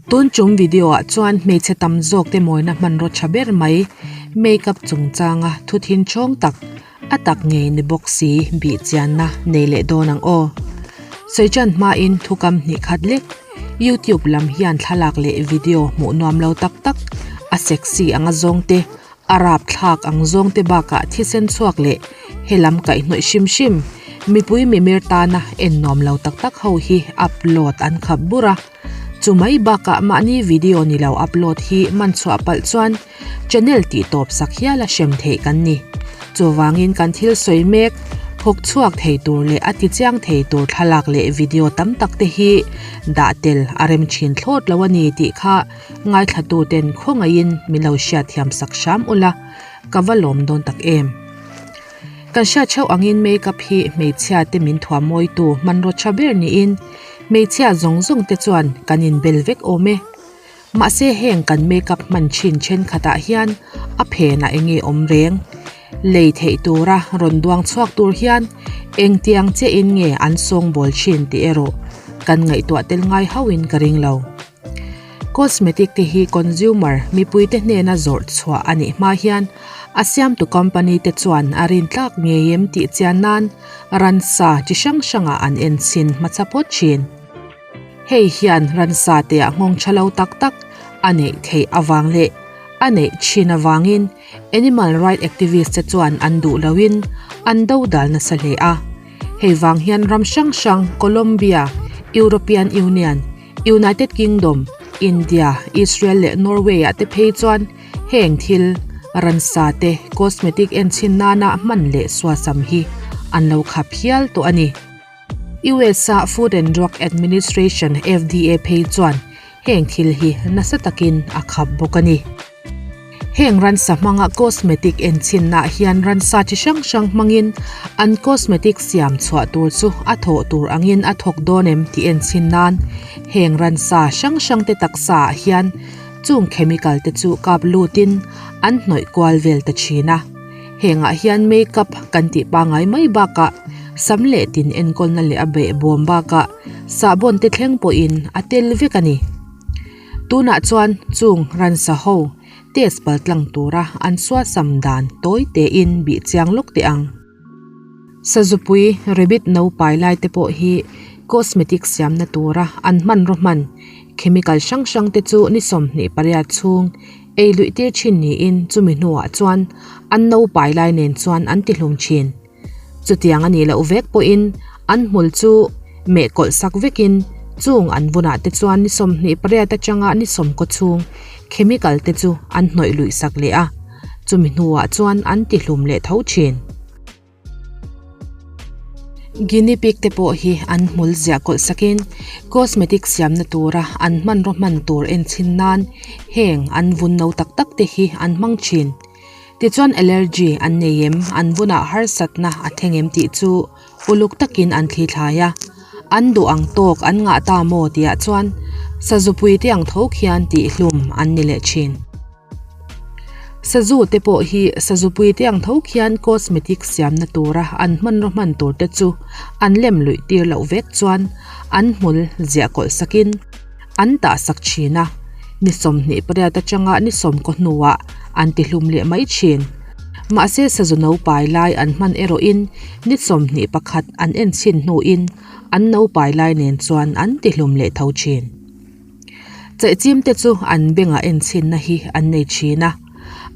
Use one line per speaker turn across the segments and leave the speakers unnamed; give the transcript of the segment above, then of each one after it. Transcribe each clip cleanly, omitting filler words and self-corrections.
Tun chung video ah chuan hmeichhe tam zawk te mawina hmanraw tha ber mai makeup chungchanga thu thin chhawng tak a tak ngei ni bawk si bih chianna nei leh dawn ang aw. Sawiṭan hmain thukam hnih khat lek YouTube lam hian thlalak leh video hmuh nuam lo tak tak a sexy anga zawng te A rapthlak ang zawngte bakah thisen chhuak leh helam kaihhnawih hrim hrim mipui mimir tana en nuam lo tak tak ho hi upload an khap bur a. Chu mai bakah mahni video ni lo upload hi man chhuah palh chuan channel tih tawp sak hial a hrem theih kan ni. Chuvangin kan thil sawi mek phawk chhuak thei tur leh a ti chiang thei tur thlalak leh video tam tak te hi dah tel a rem thin thlawt lo a ni tih kha Ngaithlatuten khawngaihin min lo hriatthiam sak hram ula, ka va lawm dawn tak em. Kan hriat theuh angin makeup hi hmeichhia te min thuam mawitu hmanraw tha ber niin hmeichhia zawng zawng te chuan kan inbel vek awm e. Mahse heng kan makeup hman thin thenkhatah hian a phenah enge awm reng? Lei theih tura rawn duang chhuak tur hian engtiang chiahin nge an sawngbawl thin tih erawh kan ngaihtuah tel ngai hauhin ka ring lo. Cosmetic te hi consumer mipuite hnena zawrh chhuah a nih hma hian a siamtu company te chuan a rintlak ngei em tih chian nan ransa chi hrang hrangah an en chhin hmasa phawt thin. Hei hian ransa te ah nghawng tha lo tak tak a neih theih avang leh a neih thin avangin animal right activist te chuan an duh loin an dodal nasa hle a. Hei vang hian ram hrang hrang Colombia, European Union, United Kingdom, India, Israel leh Norway ah te phei chuan heng thil, ransa te cosmetic enchhin nana hman leh suasam hi an lo khap hial tawh a ni. US a Food and Drug Administration, FDA, phei chuan heng thil hi nasa takin a khap bawk a ni. Heng ransa hmanga cosmetic enchhinnaah hian ransa chi hrang hrang hmangin an cosmetic siam chhuah tur chu a thawh tur angin a thawk dawn em tih enchhin nan heng ransa hrang hrang te taksa ah hian chung chemical te chu kap lutin an hnawih kual vel ta thin a. Hengah hian makeup kan tih pangai mai bakah sam leh tin enkawlna leh a behbawm bakah sahbawn te thleng pawhin a tel vek a ni. Tunah chuan chung ransa ho test pal tlang tura an suasam dan tawi tein bih chiang lawk teh ang. Sazupui rabbit no pai lai te pawh hi cosmetic siamna tura an hmanraw hman chemical hrang hrang te chu ni 28 chhung ei luih tir thin niin chumi hnuah chuan an no pai lai nen chuan an ti hlum thin. Chutiang a nih loh vek pawhin an hmul chu meh kawlh sak vekin chung an vunah te chuan ni 28 atanga ni 10 chhung chemical te chu an hnawih luih sak leh a, chumi hnuah chuan an ti hlum leh tho thin. Guinea pig te pawh hi an hmul ziah kawlh sakin cosmetic siamna tura an hmanraw hman tur enchhin nan heng an vun no tak tak te hi an hmang thin. Tichuan allergy an nei em, an vunah harsatna a thleng em tih chu uluk takin an thli thlai a. An duh ang tawk an ngah ta maw tihah chuan sazupui te ang tho khian tih hlum an ni leh thin. Sazu te pawh hi sazupui te ang tho khian cosmetic siamna tura an hmanraw hman tur te chu an lem luih tir loh vek chuan an hmul ziah kawlh sakin an tah sak thin a, ni 28 atanga ni 10 hnuah an ti hlum leh mai thin. Mahse sazu no pai lai an hman erawhin ni 21 an en chhin hnuin an no pai lai nen chuan an ti hlum leh tho thin. Chaihchim te chu an bengah en chhinna hi an nei thin a,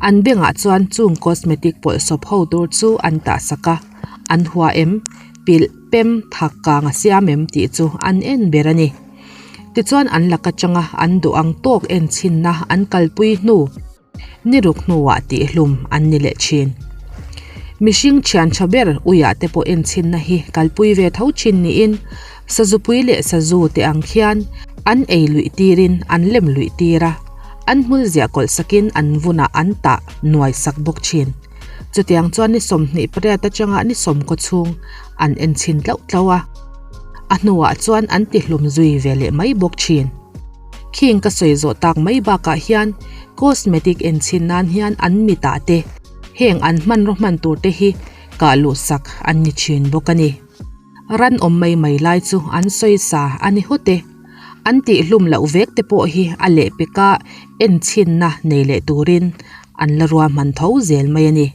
an bengah chuan chung cosmetic pawlhsawp ho tur chu an tah sak a, an hua em, pilh, pem, thak kang a siam em tih chu an en ber a ni. Tichuan an lak atanga an duh ang tawk en chhinna an kalpui hnu ni ruk hnuah tihhlum an ni leh thin. Mihring thian tha ber uiah te pawh en chhinna hi kalpui ve tho thin niin sazupui leh sazu te ang khian an ei luih tirin an lem luih tir a, an hmul ziah kawlh sakin an vunah an tah nuai sak bawk thin. Chutiang chuan ni 28 atanga ni 10 chhung an en chhin tlauh tlauh a, a hnuah chuan an ti hlum zui ve leh mai bawk thin. Khing ka sawi zawh tak mai bakah hian cosmetic en chhin nan hian an mitah te heng an hmanraw hman tur te hi kah luh sak an ni thin bawk a ni. Ran awm mai mai lai chu an sawi sa a ni hawt e. An tihhlum loh vek te pawh hi a lehpeka enchhinna nei leh turin an la ruahman tho zel mai a ni.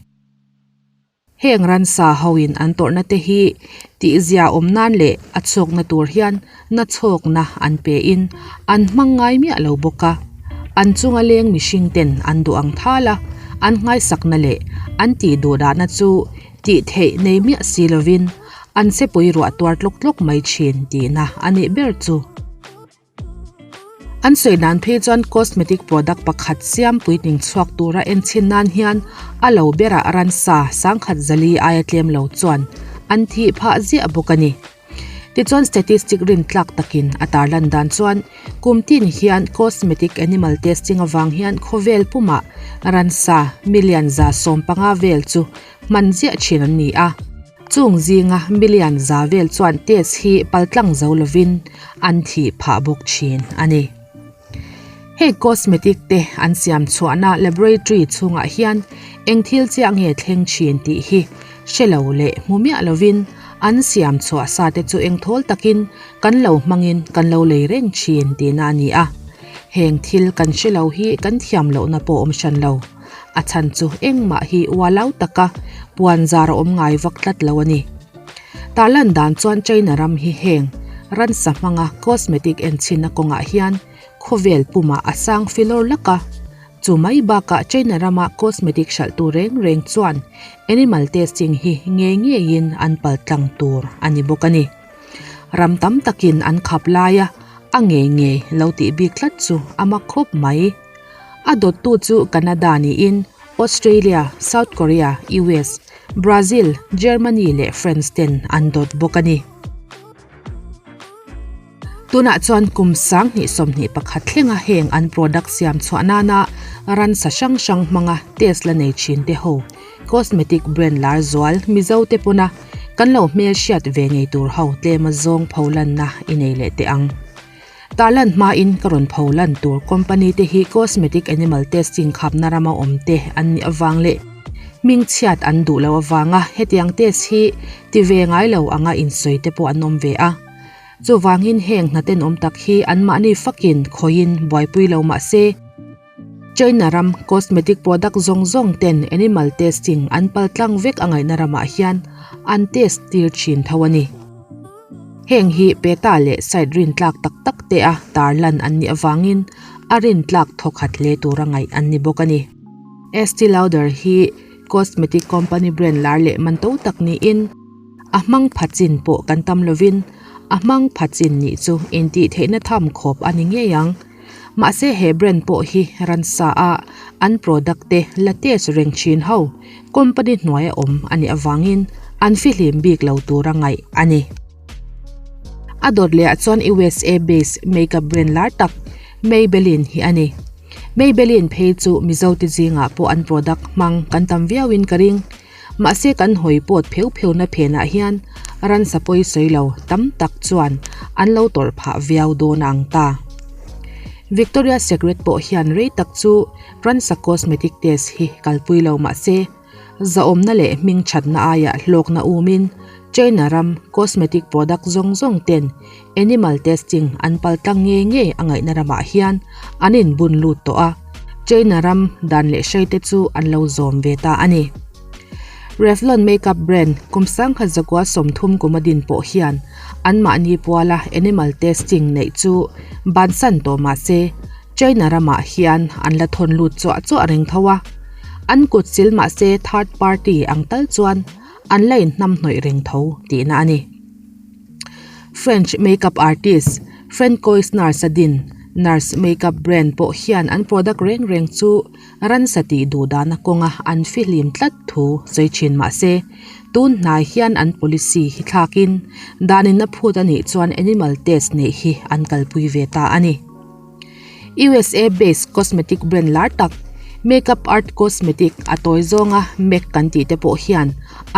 Heng ransa hoin an tawrhna te hi tihzia awm nan leh a chhawkna tur hian nachhawkna an pein an hmang ngai miah lo bawk a. An chunga leng mihring ten an duh ang thal a, an nghaisakna leh an tih duhdahna chu tih theih nei miah si lovin an sepui ruah tuar tlawk tlawk mai thin tihna a nih ber chu. An sawi dan phei chuan cosmetic product pakhat siam puitling chhuak tura enchhin nan hian a lo berah ransa sangkhat zali aia tlem lo chuan an thih phah ziah bawk a ni. Tichuan statistic rintlak takin a tarlan dan chuan kum tin hian cosmetic animal testing avang hian khawvel pumah ransa million 150 vel chu hman ziah thin an ni a. Chung zinga million za vel chuan test hi paltlang zo lovin an thih phah bawk thin a ni. Hei cosmetic te an siam chhuahna laboratory chhungah hian eng thil chiah nge thleng thin tih hi hre lo leh hmu miah lovin an siam chhuah sa te chu eng thawl takin kan lo hmangin kan lo lei reng thin tihna a ni a. Heng thil kan hre lo hi kan thiam lohna pawh awm hran lo. A chhan chu engmah hi ualau taka puan zar a awm ngai vak tlat lo a ni. Tarlan dan chuan China ram hi heng ransa hmanga cosmetic enchhinna kawngah hian khawvel pumah a sang filawr lak a. Chu mai bakah China rama cosmetic hralhtu reng reng chuan animal testing hi ngei ngeiin an paltlang tur a ni bawk a ni. Ram tam takin an khap laia a ngei ngei lo tih bik tlat chu a mak khawp mai. A dawttu chu Canada niin Australia, South Korea, US, Brazil, Germany leh France ten an dawt bawk a ni. Tunah chuan kum 2021 thlenga heng an product siam chhuah nana ransa hrang hrang hmanga test la nei thin te ho cosmetic brand lar zual Mizo te pawna kan lo hmelhriat ve ngei tur ho tlema zawng pholanna i nei leh teh ang. Tarlan hmain ka rawn pho lan tur company te hi cosmetic animal testing khapna rama awm te an nih avang leh hmingchhiat an duh loh avanga hetiang test hi ti ve ngai lo anga insawi te pawh an awm ve a. Chuvangin heng hna tenawm tak hi anmahni fakin khawiin buaipui lo mah se, China ram cosmetic product zawng zawng ten animal testing an paltlang vek a ngaihna ramah hian an test tir thin tho a ni. Heng hi PETA leh site rintlak tak tak te a tarlan an nih avangin a rintlak thawkhat hle tura ngaih an ni bawk a ni. Estee Lauder hi cosmetic company brand lar leh man to tak niin a hmang pha chin pawh kan tam lovin a hmang pha chin nih chu intihtheihna tham khawp a ni ngei ang. Mahse he brand pawh hi ransa a an product te la test reng thin ho company hnuaia awm a nih avangin an fihlim bik lo tura ngaih a ni. A dawt leh ah chuan USA based makeup brand lar tak Maybelline hi a ni. Maybelline phei chu Mizo te zingah pawh an product hmang kan tam viau in ka ring. Mahse kan hawi pawt pheuh pheuhna phenah hian ransa pawi sawi lo tam tak chuan an lo tawrh phah viau dawn a ang ta. Victoria Secret pawh hian rei tak chu ransa cosmetic test hi kalpui lo mahse zahawmna leh hmingthatna aia hlawkna umin China ram cosmetic product zawng zawng ten Animal testing an paltlang ngei ngei a ngaihna ramah hian an inbun lut tawh a, China ram dan leh hreite chu an lo zawm ve ta a ni. Revlon makeup brand kum 1930 kum a din pawh hian anmahni puala animal testing neih chu bansan tawh mah se, China ramah hian an la thawn lut chuah chuah reng tho a, an kut sil mah se third party ang tal chuan an la inhnamhnawih reng tho tihna a ni. French makeup artist Francois Nars a din Nars makeup brand pawh hian an product reng reng chu ransa tih duh dahna kawnga an fihlim tlat thu sawi thin mah se, tun hnai hian an policy hi thlakin danin a phut a nih chuan animal test neih hi an kalpui ve ta a ni. USA based cosmetic brand lar tak Makeup Art Cosmetic a tawi zawnga MAC kan tih te pawh hian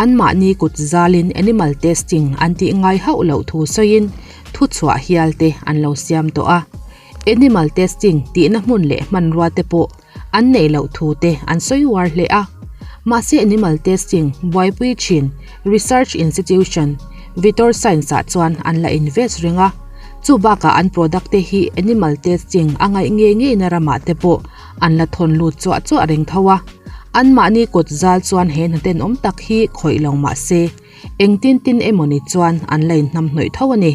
anmahni kut zalin animal testing an tih ngai hauh loh thu sawiin thuchhuah hial te an lo siam tawh a. Animal testing tihna hmun leh hmanrua te pawh an neih loh thu te an sawi uar hle a. Mahse animal testing buaipui thin research institution Vitor Science ah chuan an la invest reng a. Chu bakah an product te hi animal testing a ngaih ngei ngeina ramah te pawh an la thawn lut chuah chuah reng tho a. Anmahni kut zal chuan he hna tenawm tak hi khawih lo mah se, engtin tin emawni chuan an la inhnamhnawih tho a ni.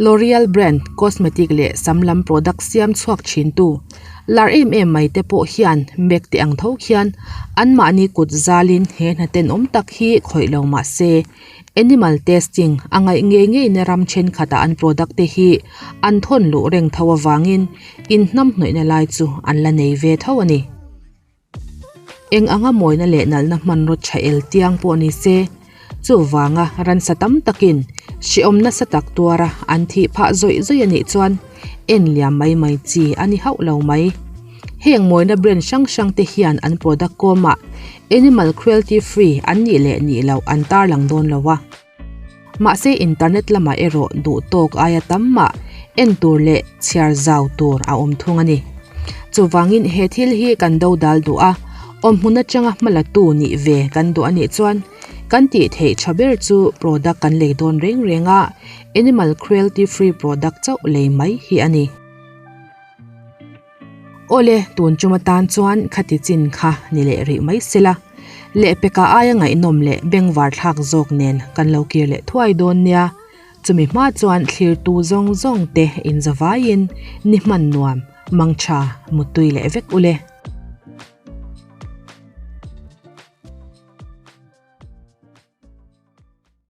L'Oreal brand cosmetic leh sam lam product siam chhuak thintu lar em em mai te pawh hian bag te ang tho khian anmahni kut zalin he hna tenawm tak hi khawih lo mah se animal testing a ngaih ngei ngei na ram thenkhatah an product te hi an thawn luh reng tho avangin inhnamhnawihna lai chu an la nei ve tho a ni. Eng anga mawina leh nalhna hmanraw tha el tiang pawh ni se, chuvanga ransa tam takin hrehawm nasa tak tuara an thih phah zawih zawih a nih chuan en liam mai mai chi a ni hauh lo mai. Heng mawina brand hrang hrang te hian an product kawmah animal cruelty free an nih leh nih loh an tarlang dawn lo a. Mahse internet lamah erawh duh tawk aia tam mah en tur leh chhiar zau tur a awm thung a ni. Chuvangin he thil hi kan do dal duh a, awmhmun atanga hmalatu nih ve kan duh a nih chuan kan tih theih tha ber chu product kan lei dawn reng reng a, animal cruelty free product chauh lei mai hi a ni. Awle, tun tum atan chuan khati chin kha ni leh rih mai sela, lehpekah aia ngaihnawm leh bengvar thlak zawk nen kan lo kir leh thuai dawn nia. Chumi hma chuan thlirtu zawng zawng te inzavaiin ni hman nuam, mangtha, muttui leh vek ule.